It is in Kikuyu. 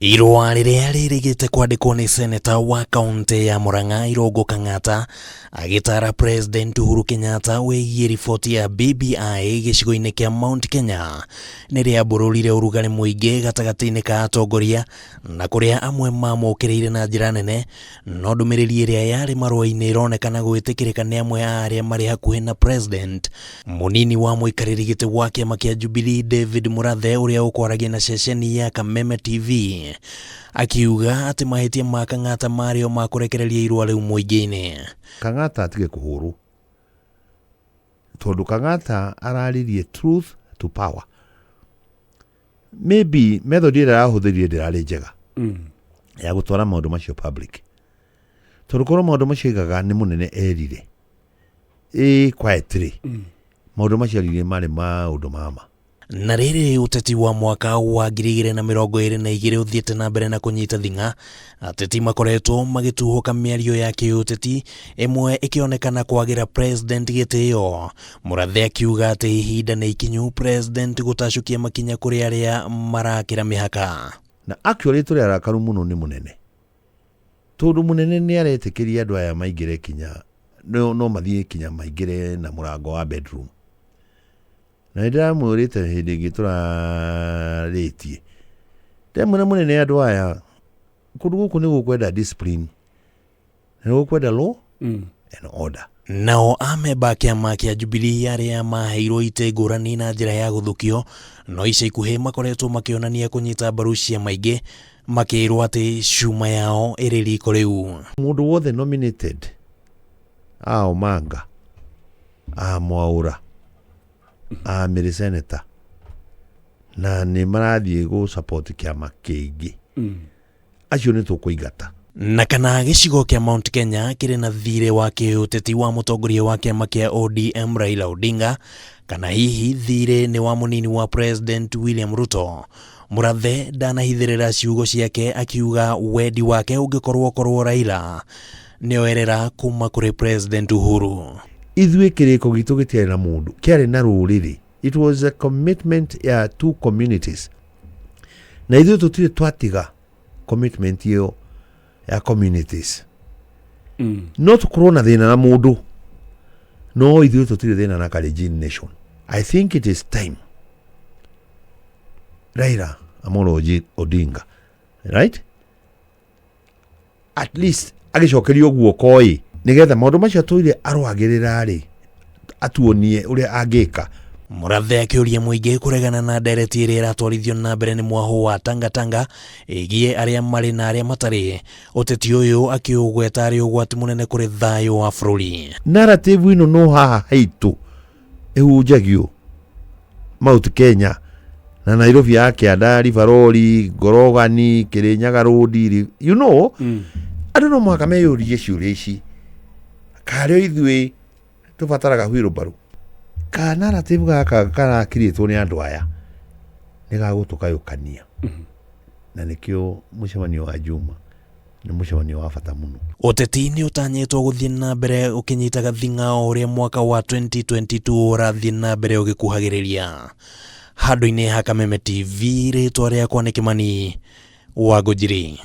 Irũa rĩrĩa rĩrĩgĩte kwandĩkwo nĩ seneta wa kaũntĩ ya Murang'a Irũngũ Kang'ata agĩtara President Uhuru Kenyatta wĩgiĩ riboti ya BBI gĩcigo-inĩ kĩa Mount Kenya nĩ rĩambũrũrire ũrugarĩ mũingĩ gatagatĩ-inĩ ka atongoria na kũrĩa amwe mamũkĩrĩire na njĩra nene, no ndũmĩrĩri ĩrĩa yarĩ marũa-inĩ ĩronekana gwĩtĩkĩrĩka nĩ amwe a arĩa marĩ hakuhĩ na President. Mũnini wa mũikarĩri gĩtĩ wa kĩama kĩa Jubilee David Murathe ũrĩa ũkwaragia na ceceni ya Kameme TV akiuga atĩ mahĩtia ma Kang'ata marĩ o ma kũrekereria irũa rĩu mũingĩ-inĩ. Kang'ata atige kũhũrwo tondũ Kang'ata araririe truth to power. Maybe method ĩrĩa arahũthĩrire ndĩrarĩ njega ya gũtwara maũndũ macio public, tondũ korwo maũndũ macio aigaga nĩ mũnene erire ĩ quietly, maũndũ macio aririe marĩ maũndũ mama. Na rĩrĩ, ũteti wa mwaka wa 2022 ũthiĩte na mbere na kũnyita thing'a, ateti makoretwo magĩtuhũka mĩario ya kĩũteti, ĩmwe ĩkĩonekana kwagĩra President gĩtĩo. Mũrathe akiuga atĩ ihinda nĩ ikinyu President gũtacũkia makinya kũrĩ arĩa marakĩra mĩhaka. Na actually tũrĩ arakaru mũno nĩ mũnene, tondũ mũnene nĩ aretĩkĩria andũ aya maingĩre kinya no mathiĩ kinya maingĩre na mũrango wa bedroom. Na nĩ ndĩramwĩrĩte hĩndĩ ĩngĩ tũrarĩtie, ndĩramwĩra mũnene, andũ aya kũndũ gũkũ nĩ gũkwenda discipline na nĩ gũkwenda law and order. Nao amemba a kĩama kĩa Jubilee arĩa maheirwo itĩ ngũrani na njĩra ya gũthukio no ica ikuhĩ makoretwo makĩonania kũnyita mbaru ciama ingĩ, makĩrwo atĩ cuma yao ĩrĩ riko rĩu. Mũndũ wothe nominated a Omanga, a Mwaũra, a Mĩrĩ senator, na nĩ marathiĩ gũ support kĩama kĩngĩ, acio nĩ tũkũingata. Na kana gĩcigo kĩa Mount Kenya kĩrĩ na thirĩ wa kĩũteti wa mũtongoria wa kĩama kĩa ODM Raila Odinga, kana hihi thirĩ nĩ wa mũnini wa President William Ruto. Mũrathe ndanahithĩrĩra ciugo ciake akiuga wendi wake ũngĩkorwo korwo Raila nĩoerera kuma kũrĩ President Uhuru. Ithuĩ kĩrĩko gitũ gĩtiarĩ na mũndũ, kĩarĩ na rũrĩrĩ. It was a commitment ya two communities, na ithuĩ tũtirĩ twatiga commitment ĩyo ya communities. No tũkorwo na thĩna na mũndũ, no ithuĩ tũtirĩ thĩna na Kalenjin nation. I think it is time Raila Amolo Odinga, right, at least agĩcokerio guoko ĩ, nĩgetha maũndũ macio atũire arũagĩrĩra rĩ, atuonie ũrĩa angĩka. Mũrathe akĩũria mũingĩ kũregana na ndereti ĩrĩa ĩratwarithio na mbere nĩ mwahũ wa Tangatanga ĩgiĩ arĩa marĩ na arĩa matarĩ. Ũteti ũyũ akĩũgweta arĩ ũgwati mũnene kũrĩ thayũ wa bũrũri. Narrative ĩno no haha haitũ ĩhunjagio Mount Kenya na Nairobi ya kĩanda, Rivaroli, Ngorogani, Kirinyaga Road, andũ no mũhaka meyũrie ciũria ici, karĩo ithuĩ tũbataraga wheelbarrow, ka narrative gaka karakirĩtwo nĩ andũ aya nĩ gagũtũgayũkania? Na nĩkĩo mũcemanio wa Juma nĩ mũcemanio wa bata mũno. Ũteti nĩ ũtanyĩtwo gũthiĩ na mbere ũkĩnyitaga thing'a o ũrĩa mwaka wa 2022 ũrathiĩ na mbere ũgĩkuhagĩrĩria. Handũ-inĩ ha Kameme TV, rĩtwa rĩakwa nĩ Kĩmani wa Ngũnjiri.